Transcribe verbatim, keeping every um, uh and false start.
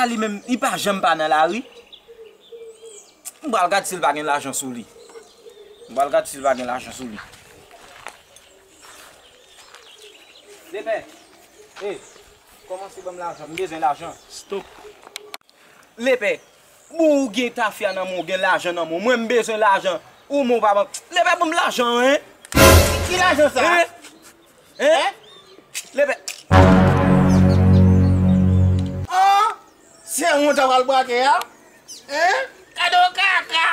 Li menm, li pa janm pa nan lari. M pral gad si l pa gen lajan sou li. M pral gad si l pa gen lajan sou li. Lepè, e, kòmanse ban m lajan, m bezwen lajan. Stop. Lepè, bon, ou gen tafya nan men w, ou gen lajan nan men w. Mwen, m bezwen lajan. Ou men w pa ban m. Lepè, ban m lajan, en. Ki lajan sa? En? En? Lepè. Oh! Se wont a pral brake a? En? Gade yon kaka!